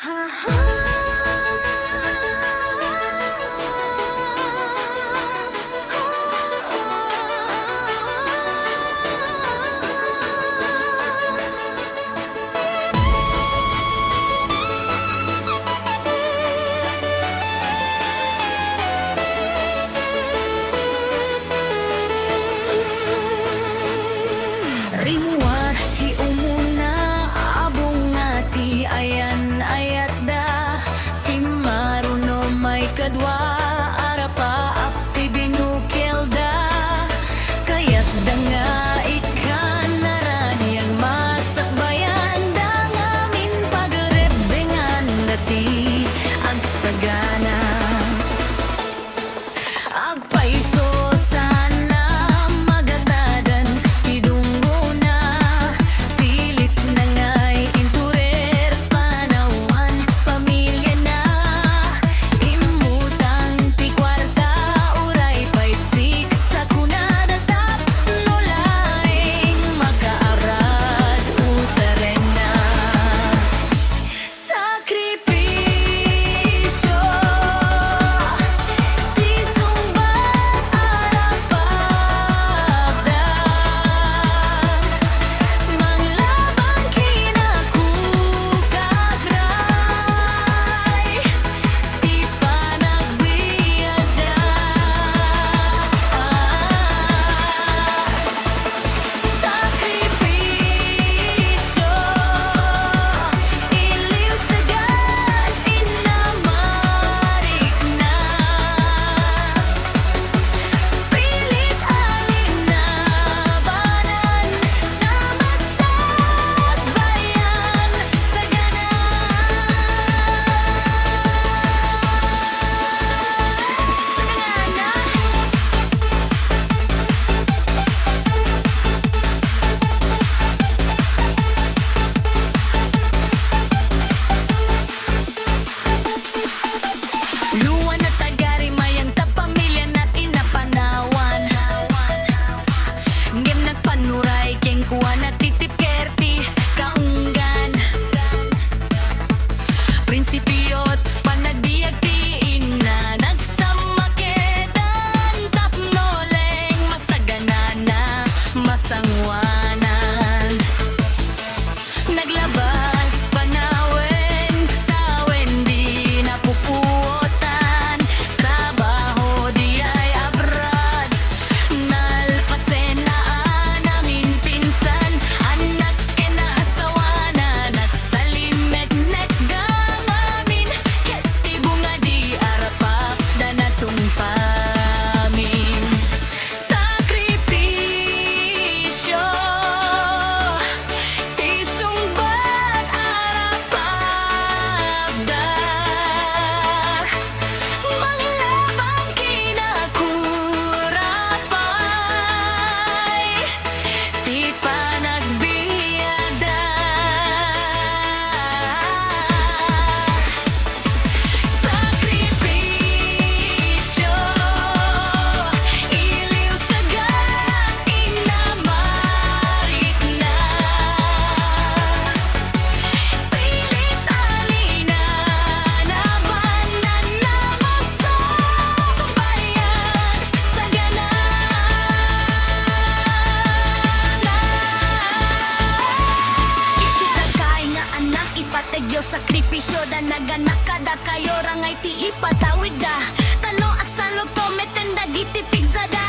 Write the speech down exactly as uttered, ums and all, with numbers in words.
Rimmuar ti umuna a bunga ti ayan-ayatda, simmaruno maikadua, arapaap ti binukelda. Kayatda nga ikkan a raniag masakbayan, da ngamin pagrebbenganda ti agsagana. Agpayso sana magatadan ti dunggona, pilit na ngay inturer panawan pamiliana. Immutang ti kuarta, uray five six a kunada tapno laeng makaarad usarena. Sakripisio ti sungbat a rapatda, manglabang kinakukagray ti panagbiagda. Sakripisio, iliw sagan, inamarikna. Pilit a linabanan, namasakbayan, sagana. Sagana. Luan a tagarimayang ta pamiliana ti napanawan. Ngem nagpanuray kenkuana ti tipker ti kaunggan. Prinsipio't panagbiag ti inna, nagsammakedan tapno laeng masaganana, masanguanan. Naglabas panawen, tawen di napupuotan, trabaho di ay abroad. Nalpasen a anamin pinsan, annak ken asawana, nagsalimeknek ngamin, ket ti bunga di arapapda natungpamin. Sakripisio ti sungbat a rapapda, manglabang kinakurapay ti panagbiagda. Sakripisio, iliw sagan, inamarikna. Pilit a linaban, namasakbayan, sagana. Isu dagkay nga annak, ipategyo, sakripisyoda, naganak kadakayo, rangay ti ipatawidda. Ta no agsalogto, metten dagiti pigsada.